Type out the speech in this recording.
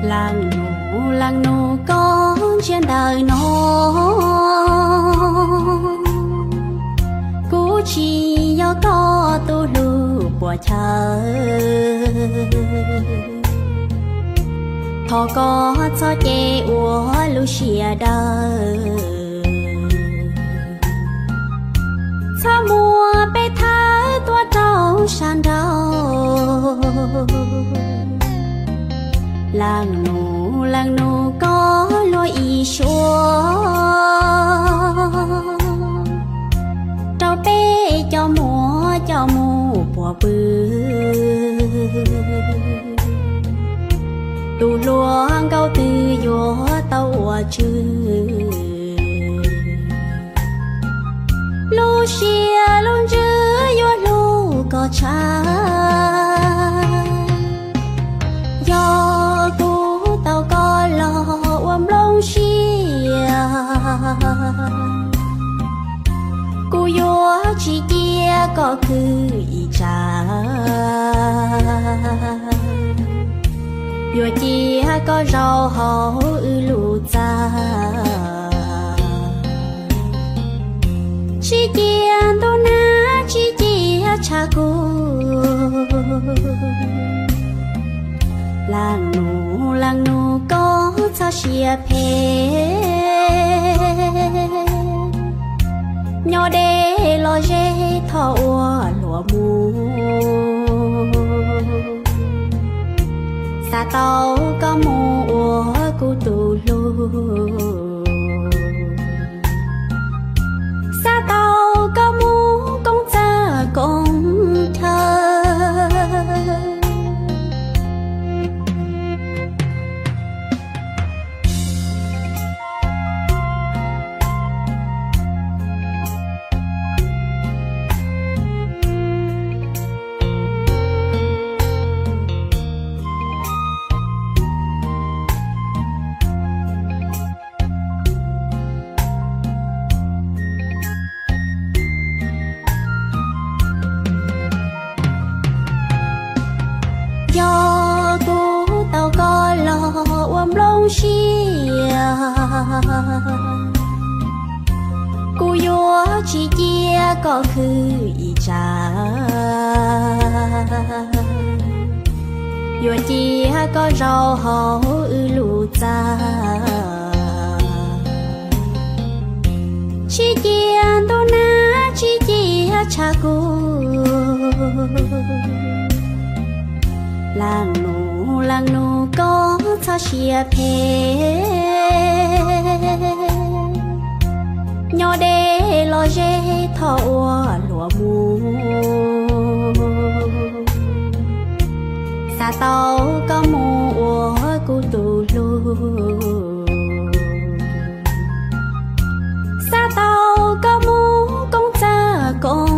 Leej nus, leej nus, koj ntsia ntawm no, kuv tsis yog koj tus hlub puas chaw. Thov koj txhob cem ua lub siab dawb, txhob muab peb thawb tuaj rau sab nraud. Leej nus, leej nus, koj luag ib suab, rau peb coj muab coj mus puas pw. Tus hluas nkauj twg yuav tau ua tswv, lub siab lub ntsws yuav hlub koj tshaj. Yog kuv tau koj los ua nplooj siab, kuv yuav tsis cia koj khwv ib tsam, yuav cia koj zaum hauv wb lub txaj. Tsis cia ntuj nag, tsis cia tshav kub. Leej nus, leej nus, koj txhob siab phem, nyob deb los ze thov ua luag mus. Xav tau koj mus ua kuv tus hlub, xav tau koj mus koob txaj koob chaw. Yog kuv tau koj los ua nplooj siab, kuv yuav tsis cia koj khwv ib tsam, yuav cia koj zaum hauv wb lub txaj. Tsis cia ntuj nag, tsis cia tshav kub. Leej nus, leej nus, koj txhob siab phem, nyob deb los ze thov ua luag mus. Xav tau koj mus ua kuv tus hlub, xav tau koj mus koob txaj koob